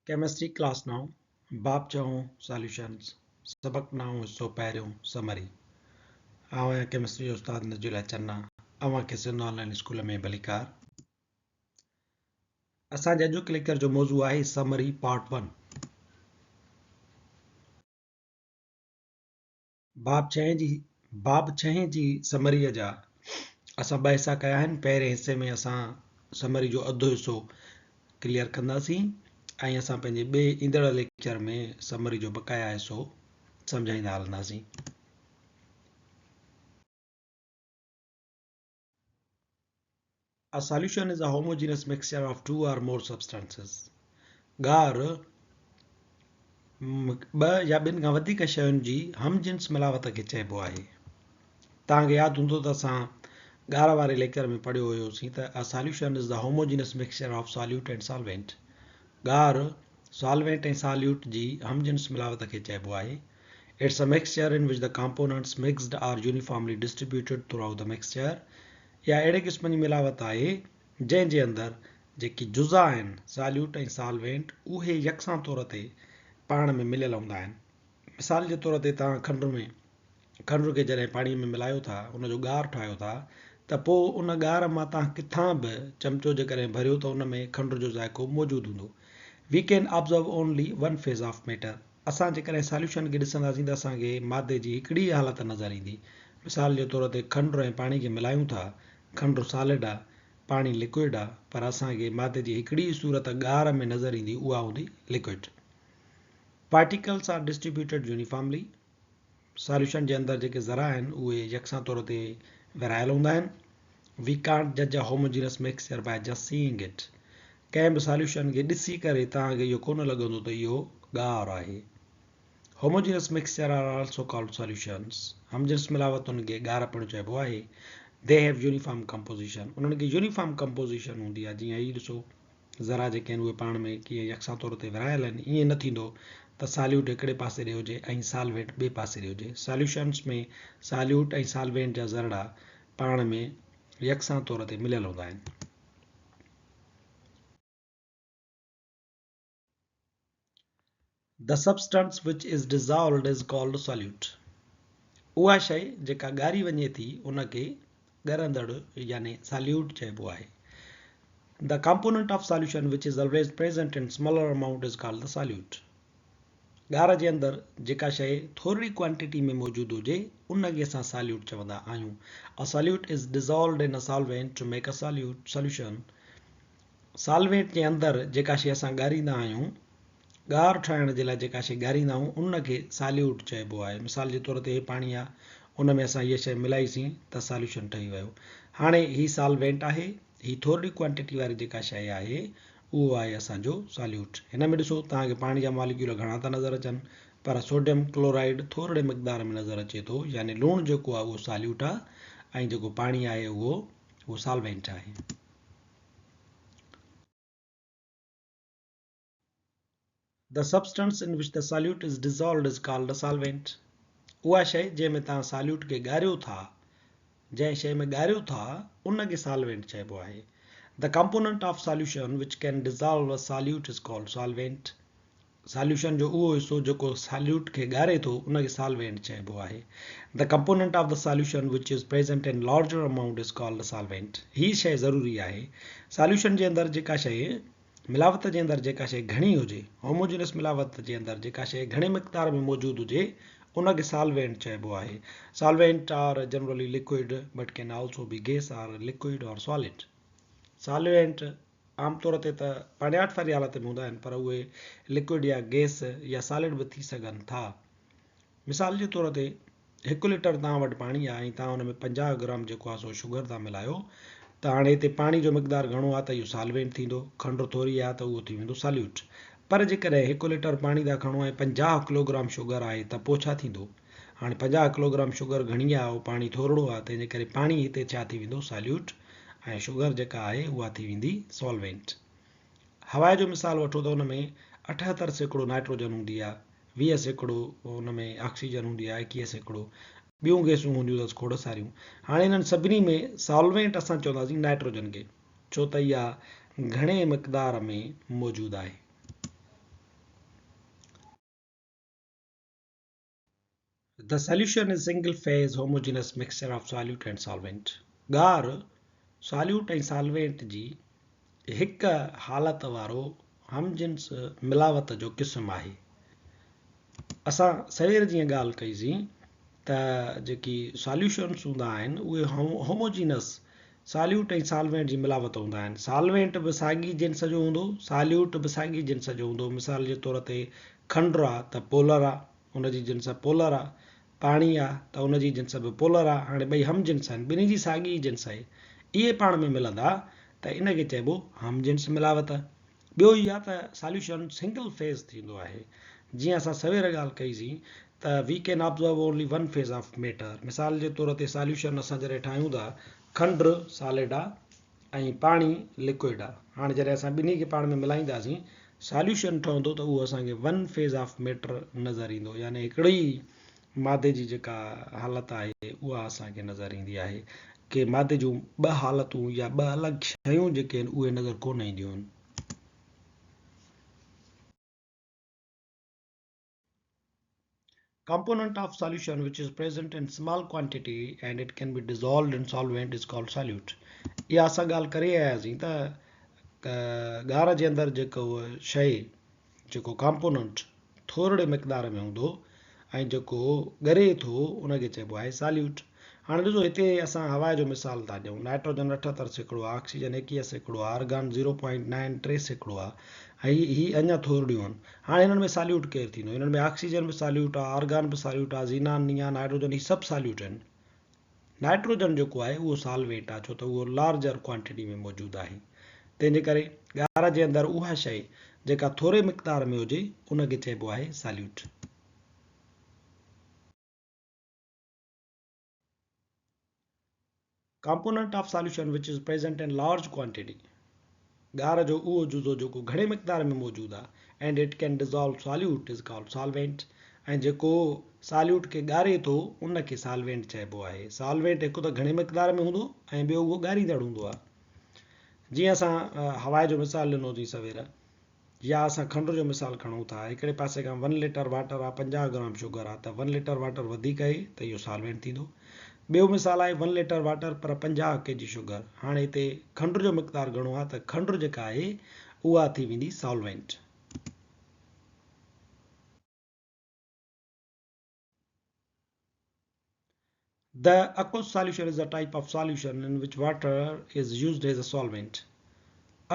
Chemistry class نائون، باب ڇهون، ساليوشنز، سبق نائون حصو پهريون، سمري. آئون آهيان ڪيمسٽري جو استاد نجي الله چنا، اوهان کي سنڌ آن لائين اسڪول ۾ ڀليڪار. اسان جي اڄوڪي ليڪچر جو موضوع آهي سمري پارٽ ون. باب ڇهين جي باب ڇهين جي سمريء جا اسان ٻه حصا ڪيا آهن. پهرين حصي ۾ اسان سمري جو اڌ حصو ڪليئر ڪنداسين ۽ اسان پنهنجي ٻئي ايندڙ ليڪچر ۾ سمري جو بقايا حصو سمجهائيندا هلنداسين. A solution is a homogeneous mixture of two or more substances. ڳار ٻه يا ٻن کان وڌيڪ شين جي هم جنس ملاوت کي چئبو آهي. توهان کي ياد هوندو ته اسان ڳار واري ليڪچر ۾ پڙهيو هيوسين ته A solution is the homogeneous mixture of solute and solvent. ڳار سالوينٽ ۽ ساليوٽ جي هم جنس ملاوت کي چئبو آهي. It's a mixture in which the components mixed are uniformly distributed throughout the mixture. اها اهڙي قسم جي ملاوت آهي جنهن جي اندر جيڪي جزا آهن، ساليوٽ ۽ سالوينٽ، اهي يڪسان طور تي پاڻ ۾ مليل هوندا آهن. مثال جي طور تي توهان کنڊ ۾ کنڊ کي جڏهن پاڻي ۾ ملايو ٿا، ان جو ڳار ٺاهيو ٿا ته پوء ان ڳار مان توهان ڪٿان به چمچو جيڪڏهن ڀريو ته ان ۾ کنڊ جو ذائقو موجود هوندو. We can observe only one phase of matter. اسان جيڪڏهن ساليوشن کي ڏسنداسين ته اسان کي مادي جي هڪڙي ئي حالت نظر ايندي. مثال جي طور تي کنڊ ۽ پاڻي کي ملايون ٿا، کنڊ سالڊ آ، پاڻي لڪوئڊ آ، پر اسان کي مادي جي هڪڙي ئي صورت ڳار ۾ نظر ايندي اها هوندي liquid. Particles are distributed uniformly. Solution جي اندر جيڪي ذرا آهن اهي يڪسان طور تي ورهايل هوندا آهن. We can't جج a homogeneous mixture by just seeing it. ڪنهن به ساليوشن کي ڏسي ڪري توهان کي اهو ڪونه لڳندو ته اهو ڳار آهي. Homogeneous mixture are also called solutions. همجنس ملاوتن کي ڳار پڻ چئبو آهي. They have uniform composition. انهن کي يونيفارم ڪمپوزيشن هوندي آهي جيئن هي ڏسو ذرا جيڪي آهن اهي پاڻ ۾ ڪيئن يڪسان طور تي ورهايل آهن، ائين نه ٿيندو ته ساليوٽ هڪڙي پاسي ڏي هجي ۽ سالوينٽ ٻئي پاسي ڏي هجي. ساليوشنس ۾ ساليوٽ ۽ سالوينٽ جا ذرڙا پاڻ ۾ يڪسان طور تي مليل هوندا آهن. The substance which is dissolved is called solute. اها شيء جيڪا ڳاري وڃي ٿي ان کي ڳرندڙ يعني ساليوٽ چئبو آهي. The component of solution which is always present in smaller amount is called the solute. ڳار جي اندر جيڪا شيء ٿورڙي ڪوانٽيٽي ۾ موجود هجي ان کي اسان ساليوٽ چوندا آهيون. A solute is dissolved in a solvent to make a solute solution. Solvent جي اندر جيڪا شيء اسان ڳاريندا آهيون، ڳار ٺاهڻ جي لاء جيڪا شيء ڳاريندا آهيون ان کي ساليوٽ چئبو آهي. مثال جي طور تي هي پاڻي آهي ان ۾ اسان هيء شيء ملائيسين ته ساليوشن ٺهي ويو. هاڻي هي سالوينٽ آهي، هي ٿورڙي ڪوانٽيٽي واري جيڪا شيء آهي اهو آهي اسان جو ساليوٽ. هن ۾ ڏسو توهان کي پاڻي جا ماليڪيول گهڻا ٿا نظر اچن پر سوڊيم ڪلورائيڊ ٿورڙي مقدار ۾ نظر اچي ٿو يعني لوڻ جيڪو آهي اهو ساليوٽ آهي ۽ جيڪو پاڻي آهي اهو سالوينٽ آهي. The substance in which the solute is dissolved is called a solvent. اها شيء جنهن ۾ توهان ساليوٽ کي ڳاريو ٿا، جنهن شيء ۾ ڳاريو ٿا، ان کي سالوينٽ چئبو آهي. The component of solution which can dissolve a solute is called solvent. Solution جو اهو حصو جيڪو ساليوٽ کي ڳاري ٿو ان کي سالوينٽ چئبو آهي. The component of the solution which is present in larger amount is called solvent. هي شيء ضروري آهي. ساليوشن جي اندر جيڪا شيء ملاوت جي اندر جيڪا شيء گهڻي هجي، Homogeneous ملاوت جي اندر جيڪا شيء گهڻي مقدار ۾ موجود هجي ان کي سالوينٽ چئبو آهي. Solvent are generally liquid but can also be gas or liquid or solid. Solvent عام طور تي ته پاڻياٺ واري حالت ۾ هوندا آهن پر اهي لڪوئڊ يا گئس يا سالڊ به ٿي سگهن ٿا. مثال جي طور تي هڪ ليٽر توهان وٽ پاڻي آهي ۽ توهان ان ۾ 50 گرام جيڪو آهي سو شگر ٿا ملايو ته هاڻي هتي پاڻي جو مقدار گهڻو آهي ته اهو سالوينٽ ٿيندو، کنڊ ٿوري آهي ته اهو ٿي ويندو ساليوٽ. پر جيڪڏهن هڪ ليٽر پاڻي ٿا کڻو ۽ 50 ڪلوگرام شگر آهي ته پوء ڇا ٿيندو؟ هاڻي 50 ڪلوگرام شگر گهڻي آهي اهو پاڻي ٿورڙو آهي تنهن جي ڪري پاڻي هتي ڇا ٿي ويندو ساليوٽ ۽ شگر جيڪا آهي اها ٿي ويندي سالوينٽ. هوا جو مثال وٺو ته ان ۾ 78% نائٽروجن هوندي آهي، 20% ان ۾ آڪسيجن هوندي آهي، 21% ٻيون گئسون هونديون اٿس کوڙ ساريون. هاڻي انهن سڀني ۾ سالوينٽ اسان چونداسين نائٽروجن کي ڇو ته اها گهڻي مقدار ۾ موجود آهي. The solution is single phase homogeneous mixture of solute and solvent. ڳار ساليوٽ ۽ solvent جي هڪ حالت وارو هم جنس ملاوت جو قسم آهي. اسان سوير جيئن ڳالهه ڪئي سين ته جيڪي ساليوشنس هوندا آهن اهي هوموجينس ساليوٽ ۽ سالوينٽ جي ملاوت هوندا آهن. سالوينٽ به ساڳي جنس جو هوندو، ساليوٽ به ساڳي جنس جو هوندو. مثال جي طور تي کنڊ آ ته پولر آ، ان جي جنس پولر آ، پاڻي آ ته ان جي جنس به پولر آ، هاڻي ٻئي هم جنس آهن، ٻنهي جي ساڳي ئي جنس آهي، اهي پاڻ ۾ ملندا ته ان کي چئبو هم جنس ملاوت. ٻيو اهو آ ته ساليوشن سنگل فيز ٿيندو آهي، جيئن اسان سوير ڳالهه ڪئي سين ته we can observe only one phase of matter, مثال جي طور تي ساليوشن اسان جڏهن ٺاهيون ٿا کنڊ سالڊ آ ۽ پاڻي لڪوئڊ آ. هاڻي جڏهن اسان ٻنهي کي پاڻ ۾ ملائينداسين ساليوشن ٺهندو ته اهو اسان کي ون فيز آف ميٽر نظر ايندو يعني هڪڙي ئي مادي جي جيڪا حالت آهي اها اسان کي نظر ايندي آهي ڪي مادي جون ٻه حالتون يا ٻه الڳ شيون جيڪي آهن اهي نظر ڪونه اينديون آهن. Component of solution which is present in small quantity and it can be dissolved in solvent is called solute. اها اسان ڳالهه ڪري آياسين ته ڳار جي اندر جيڪو شيء جيڪو ڪمپوننٽ ٿورڙي مقدار ۾ هوندو ۽ جيڪو ڳري ٿو ان کي چئبو آهي ساليوٽ. هاڻي ڏسو هتي اسان هوا جو مثال ٿا ڏيون، نائٽروجن 78% آهي، آڪسيجن 21% آهي، آرگان زيرو پوائنٽ نائن ٽي سيڪڙو آهي ۽ هي اڃا ٿورڙيون آهن. هاڻي هنن ۾ ساليوٽ ڪير ٿيندو؟ هنن ۾ آڪسيجن به ساليوٽ آهي، آرگان به ساليوٽ آهي، زينان، نيان، هائڊروجن هي سڀ ساليوٽ آهن. نائٽروجن جيڪو آهي اهو سالوينٽ آهي ڇو ته اهو لارجر ڪوانٽيٽي ۾ موجود آهي. تنهن جي ڪري ڳار جي اندر اها شيء جيڪا ٿوري مقدار ۾ هجي ان کي چئبو آهي solute. Component of solution which is present in large quantity ڳار جو اهو جزو جيڪو گهڻي مقدار ۾ موجود آهي and it can dissolve solute is called solvent ۽ جيڪو ساليوٽ کي ڳاري ٿو ان کي سالوينٽ چئبو آهي. سالوينٽ هڪ ته گهڻي مقدار ۾ هوندو ۽ ٻيو اهو ڳاريندڙ هوندو آهي. جيئن اسان هوا جو مثال ڏنوسين سوير يا اسان کنڊ جو مثال کڻون ٿا، هڪڙي پاسي کان ون ليٽر واٽر آ 50 گرام شگر آ ته ون ليٽر واٽر وڌيڪ آهي ته اهو سالوينٽ ٿيندو. ٻيو مثال آهي ون ليٽر واٽر پر 50 ڪي جي شگر، هاڻي هتي کنڊ جو مقدار گهڻو آ ته کنڊ جيڪا آهي اها ٿي ويندي solvent. The aqueous solution is a type of solution in which water is used as a solvent.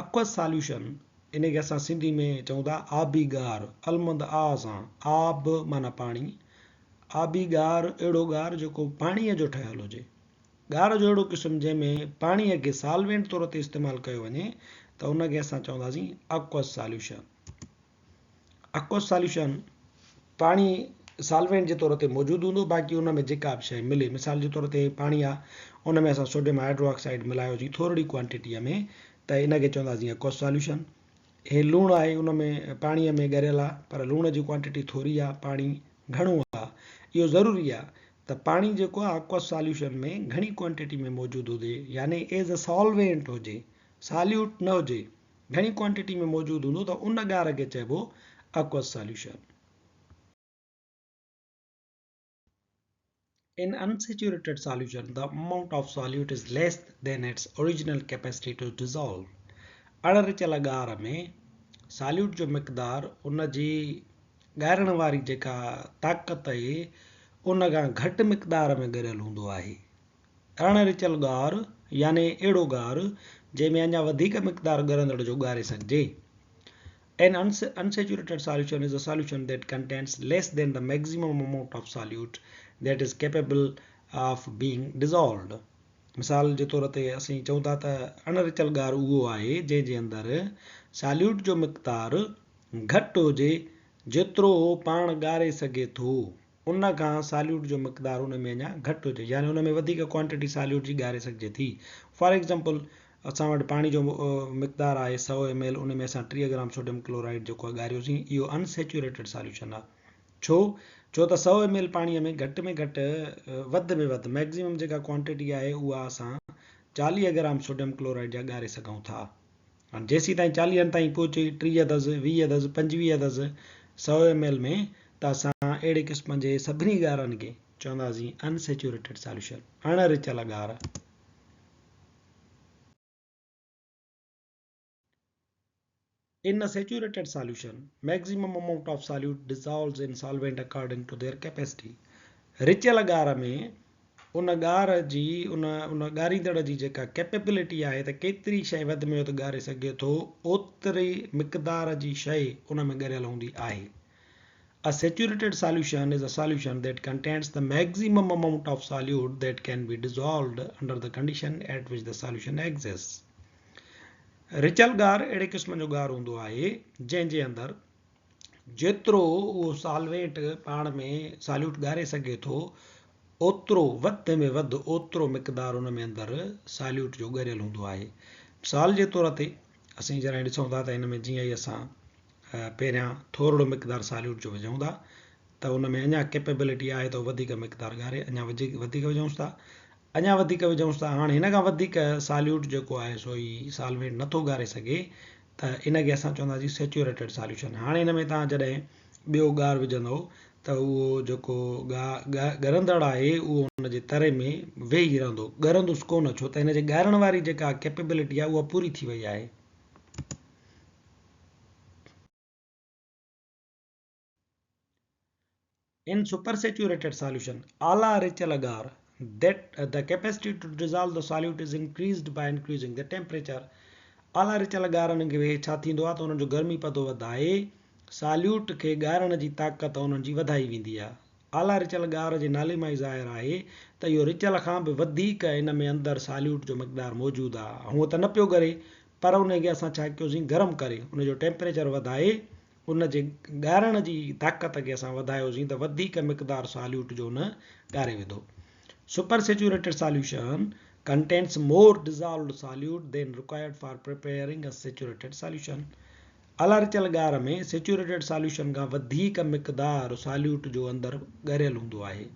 Aqueous solution ان کي اسان سنڌي ۾ چئون ٿا آبي ڳار، المند آ سان، آب معنيٰ پاڻي، آبي ڳار اهڙو ڳار جيڪو پاڻيء جو ٺهيل هجي. ڳار جو اهڙو قسم جنهن ۾ پاڻيء کي سالوينٽ طور تي استعمال ڪيو وڃي ته ان کي اسان چونداسين aqueous solution. Aqueous solution پاڻي سالوينٽ جي طور تي موجود هوندو باقي ان ۾ جيڪا به شيء ملي مثال جي طور تي پاڻي آ ان ۾ اسان سوڊيم هائيڊرو آڪسائيڊ ملايوسين ٿورڙي ڪوانٽيٽيء ۾ ته ان کي چونداسين اڪوس ساليوشن. هي لوڻ آهي ان ۾ پاڻيء ۾ ڳريل آ پر لوڻ جي ڪوانٽيٽي ٿوري آ پاڻي گهڻو آ اهو ضروري آ ته پاڻي جيڪو آ اڪوس ساليوشن ۾ گهڻي ڪوانٽيٽي ۾ موجود هجي يعني ايز اي سالوينٽ هجي ساليوٽ نه هجي. گهڻي ڪوانٽيٽي ۾ موجود هوندو ته ان ڳار کي چئبو aqueous solution. In unsaturated solution, the amount of solute is less than its original capacity to dissolve. اڻ رچيل ڳار ۾ ساليوٽ جو مقدار ان جي ڳارڻ واري جيڪا طاقت اهي ان کان گهٽ مقدار ۾ ڳريل هوندو آهي. اڻ رچيل ڳار يعني اهڙو ڳار جنهن ۾ اڃا وڌيڪ مقدار ڳرندڙ جو ڳاري سگهجي. An unsaturated solution is a solution that contains less than the maximum amount of solute that is capable of being dissolved. مثال جي طور تي اسين چئون ٿا ته اڻ رچيل ڳار اهو آهي جنهن جي اندر ساليوٽ جو مقدار گهٽ هجي جيترو هو پاڻ ڳاري سگهي ٿو. ان کان ساليوٽ جو مقدار ان ۾ اڃا گهٽ هجي يعني ان ۾ وڌيڪ ڪوانٽٽي ساليوٽ جي ڳاري سگهجي ٿي. فار ايگزامپل اسان وٽ پاڻي جو مقدار آهي سؤ ايم ايل ان ۾ اسان 30 گرام سوڊيم ڪلورائيڊ جيڪو آهي ڳاريوسين اهو ان سيچوريٽيڊ ساليوشن آهي ڇو ڇو ته سؤ ايم ايل پاڻي ۾ گهٽ ۾ گهٽ وڌ ۾ وڌ ميڪزيمم جيڪا ڪوانٽٽي آهي اها اسان 40 گرام سوڊيم ڪلورائيڊ جا ڳاري سگهون ٿا. هاڻ جيسيتائين چاليهن تائين پهچي، 30 دز، 20 دز، 25 دز، سؤ ايم ايل ۾ ته اسان اهڙي قسم جي سڀني ڳارن کي چونداسين ان سيچوريٽيڊ ساليوشن، اڻ رچيل ڳار. In a saturated solution, maximum amount of solute dissolves in solvent according to their capacity. رچيل ڳار ۾ ان ڳار جي ان ان ڳاريندڙ جي جيڪا ڪيپيبلٽي آهي ته ڪيتري شيء وڌ ۾ وڌ ڳاري سگهي ٿو اوتري مقدار جي شيء ان ۾ ڳريل هوندي آهي. A saturated solution is a solution that contains the maximum amount of solute that can be dissolved under the condition at which the solution exists. رچيل ڳار اهڙي قسم جو ڳار هوندو آهي جنهن جي اندر جيترو اهو سالوينٽ پاڻ ۾ ساليوٽ ڳاري سگهي ٿو اوترو وڌ ۾ وڌ اوترو مقدار ان ۾ اندر ساليوٽ جو ڳريل هوندو آهي. مثال جي طور تي اسين جڏهن ڏسون ٿا ته هن ۾ جيئن ئي اسان پهريان ٿورڙو مقدار ساليوٽ جو وجهون ٿا ته ان ۾ اڃا ڪيپيبلٽي آهي ته وڌيڪ مقدار ڳاري اڃا وڌيڪ وجهونس ٿا اڃا وڌيڪ وجهونس ٿا هاڻي هن کان وڌيڪ ساليوٽ جيڪو آهي سو هي سالوينٽ نٿو ڳاري سگهي ته ان کي اسان چونداسين سيچوريٽيڊ ساليوشن هاڻي هن ۾ توهان جڏهن ٻيو ڳار وجهندو ته اهو جيڪو ڳرندڙ آهي اهو ان جي تري ۾ ويهي رهندو ڳرندس ڪونه ڇو ته هن جي ڳارڻ واري جيڪا ڪيپيبلٽي آهي اها پوري ٿي وئي آهي. In supersaturated solution, اعليٰ رچيل ڳار، that the capacity to dissolve the solute is increased by increasing the temperature. اعليٰ رچيل ڳارن کي ڇا ٿيندو آهي ته انهن جو گرمي پدو وڌائي ساليوٽ کي ڳارڻ جي طاقت انهن جي وڌائي ويندي آهي. اعليٰ رچيل ڳار جي نالي مان ئي ظاهر آهي ته اهو رچيل کان به وڌيڪ ان ۾ اندر ساليوٽ جو مقدار موجود آهي. هونء ته نه پيو ڳري پر ان کي اسان ڇا ڪيوسين گرم ڪري ان جو ٽيمپريچر وڌائي ان جي ڳارڻ جي طاقت کي اسان وڌايوسين ته وڌيڪ مقدار ساليوٽ جو ان ڳاري وڌو. Super saturated solution contains more dissolved solute than required for preparing a saturated solution. اعليٰ رچيل ڳار ۾ سيچوريٽيڊ ساليوشن کان وڌيڪ مقدار ساليوٽ جو اندر ڳريل هوندو آهي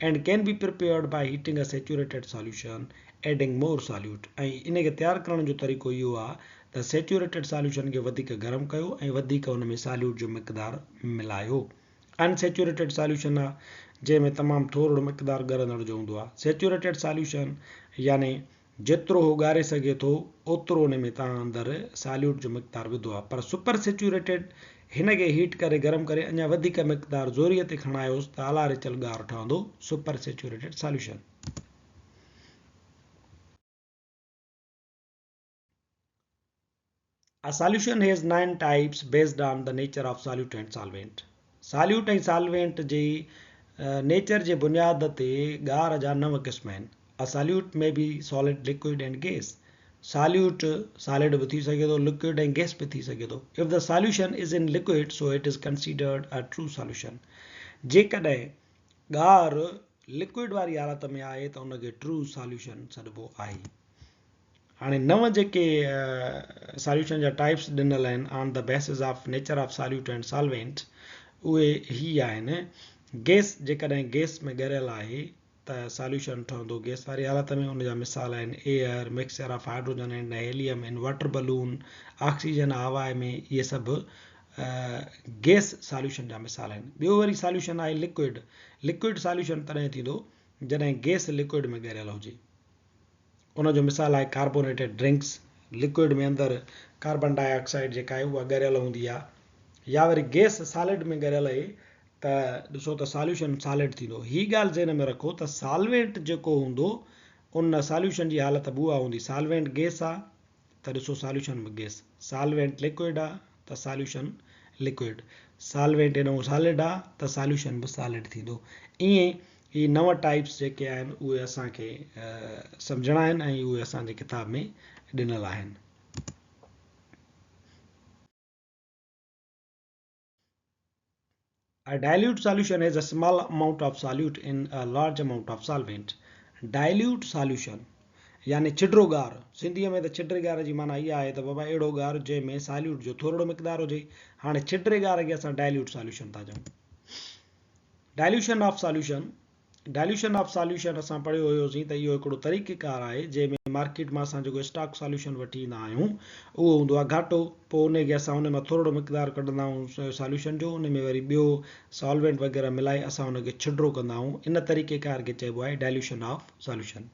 and can be prepared by heating a saturated solution adding more solute ۽ ان کي تيار ڪرڻ جو طريقو اهو آهي ته سيچوريٽيڊ ساليوشن کي وڌيڪ گرم ڪيو ۽ وڌيڪ ان ۾ ساليوٽ جو مقدار ملايو. ان سيچوريٽيڊ ساليوشن آ جنهن ۾ تمام ٿورڙو مقدار ڳرندڙ جو هوندو آ. سيچوريٽيڊ ساليوشن يعني جيترو هو ڳاري سگهي ٿو اوترو ان ۾ توهان اندر ساليوٽ جو مقدار وڌو آ پر سپر سيچوريٽيڊ هن کي هيٽ ڪري گرم ڪري اڃا وڌيڪ مقدار زوريء تي کڻايوس ته اعليٰ رچيل ڳار ٺهندو super saturated solution. A solution has nine types based on the nature of solute and solvent. Solute ۽ solvent جي نيچر جي بنياد تي ڳار جا نو قسم آهن. A solute may be solid, liquid and gas. Solute solid به ٿي سگهي ٿو، liquid ۽ gas به ٿي سگهي ٿو. If the solution is in liquid so it is considered a true solution. جيڪڏهن ڳار لڪوئڊ واري حالت ۾ آهي ته ان کي ٽرو ساليوشن سڏبو آهي. هاڻي نو جيڪي ساليوشن جا ٽائپس ڏنل آهن on the basis of nature of solute and solvent اهي هي آهن گيس جيڪڏهن گيس ۾ ڳريل آهي ته ساليوشن ٺهندو گيس واري حالت ۾ ان جا مثال آهن air mixture of hydrogen and helium in water balloon oxygen هوا ۾ اهي سڀ گيس ساليوشن جا مثال آهن ٻيو وري ساليوشن آهي لڪوئڊ لڪوئڊ ساليوشن تڏهن ٿيندو جڏهن گيس لڪوئڊ ۾ ڳريل هجي ان جو مثال آهي ڪاربونيٽيڊ ڊرنڪس، لڪوئڊ ۾ اندر ڪاربان ڊاء آڪسائيڊ جيڪا آهي اها ڳريل هوندي آهي يا وري گئس سالڊ ۾ ڳريل اهي ته ڏسو ته ساليوشن سالڊ ٿيندو. هي ڳالهه ذهن ۾ رکو ته سالوينٽ جيڪو هوندو ان ساليوشن جي حالت به اها هوندي. سالوينٽ گئس آهي ته ڏسو ساليوشن به گئس، سالوينٽ لڪوئڊ آ ته ساليوشن لڪوئڊ، سالوينٽ هيڏانهن سالڊ آ ته ساليوشن به سالڊ ٿيندو. ائين هي نو ٽائپس جيڪي آهن اهي اسان کي سمجهڻا آهن ۽ اهي اسان جي ڪتاب ۾ ڏنل آهن. A dilute solution has a small amount of solute in a large amount of solvent. Dilute solution يعني ڇڊرو ڳار، سنڌيء ۾ ته ڇڊري ڳار جي معنيٰ اها آهي ته بابا اهڙو ڳار جنهن ۾ ساليوٽ جو ٿورڙو مقدار هجي. هاڻي ڇڊري ڳار کي اسان ڊائليوٽ ساليوشن ٿا چئون. Dilution of solution, Dilution of solution اسان پڙهيو هيوسين ته اهو هڪڙو طريقيڪار آهي جنهن ۾ مارڪيٽ مان اسان جيڪو اسٽاڪ ساليوشن وٺي ايندا آهيون اهو هوندو آهي گهاٽو پوء ان کي اسان ان مان ٿورڙو مقدار ڪڍندا آهيون ساليوشن جو ان ۾ وري ٻيو سالوينٽ وغيره ملائي اسان ان کي ڇڊرو ڪندا آهيون ان طريقي ڪار کي چئبو آهي dilution of solution.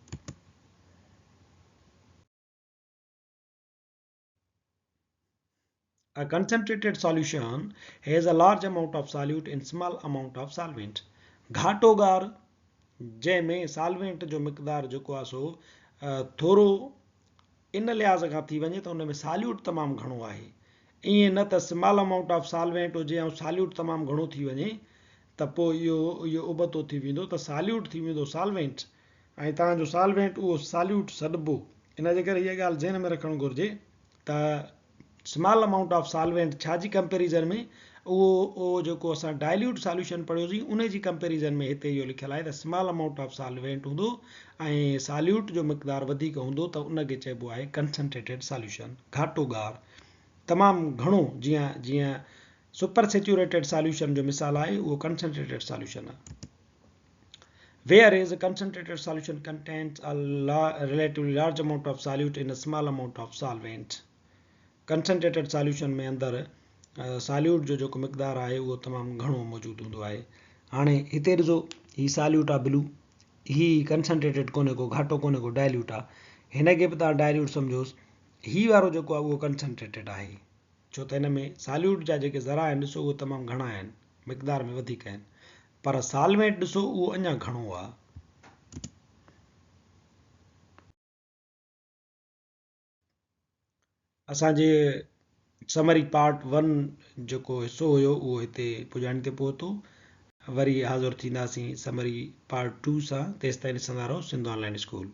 A concentrated solution has a large amount of solute in small amount of solvent. گهاٽو گار جنهن ۾ سالوينٽ جو مقدار جيڪو آهي سو ٿورو ان لحاظ کان ٿي وڃي ته ان ۾ ساليوٽ تمام گهڻو آهي ائين نه ته سمال امائونٽ آف سالوينٽ هجي ۽ ساليوٽ تمام گهڻو ٿي وڃي ته پوء اهو اهو ابتو ٿي ويندو ته ساليوٽ ٿي ويندو سالوينٽ ۽ توهان جو سالوينٽ اهو ساليوٽ سڏبو ان جي ڪري هيء ڳالهه ذهن ۾ رکڻ گهرجي ته سمال امائونٽ آف سالوينٽ ڇا جي ڪمپيريزن ۾ اهو اهو جيڪو اسان ڊائليوٽ ساليوشن پڙهيوسين ان جي ڪمپيريزن ۾ هتي اهو لکيل آهي ته سمال امائونٽ آف سالوينٽ هوندو ۽ ساليوٽ جو مقدار وڌيڪ هوندو ته ان کي چئبو آهي ڪنسنٽريٽيڊ ساليوشن گهاٽو گار تمام گهڻو جيئن جيئن سپر سيچوريٽيڊ ساليوشن جو مثال آهي اهو ڪنسنٽريٽيڊ ساليوشن آهي. Whereas a concentrated solution contains a relatively large amount of solute in a small amount of solvent. Concentrated solution ۾ اندر ساليوٽ جو جيڪو مقدار آهي اهو تمام گهڻو موجود هوندو آهي. هاڻي هتي ڏسو هي ساليوٽ آهي بلو هي ڪنسنٽريٽيڊ ڪونهي ڪو گهاٽو ڪونهي ڪو ڊائليوٽ آهي هن کي به توهان ڊائليوٽ سمجهوس هي وارو جيڪو آهي اهو ڪنسنٽريٽيڊ آهي ڇو ته هن ۾ ساليوٽ جا جيڪي ذرا آهن ڏسو اهي تمام گهڻا آهن مقدار ۾ وڌيڪ آهن پر سالوينٽ ڏسو اهو اڃا گهڻو آ. اسان جي سمري پارٽ ون جيڪو حصو هيو اهو هتي پڄاڻي تي پهتو. وري حاضر ٿينداسين سمري پارٽ ٽو سان تيستائين ڏسندا رهو سنڌ آن لائين اسڪول.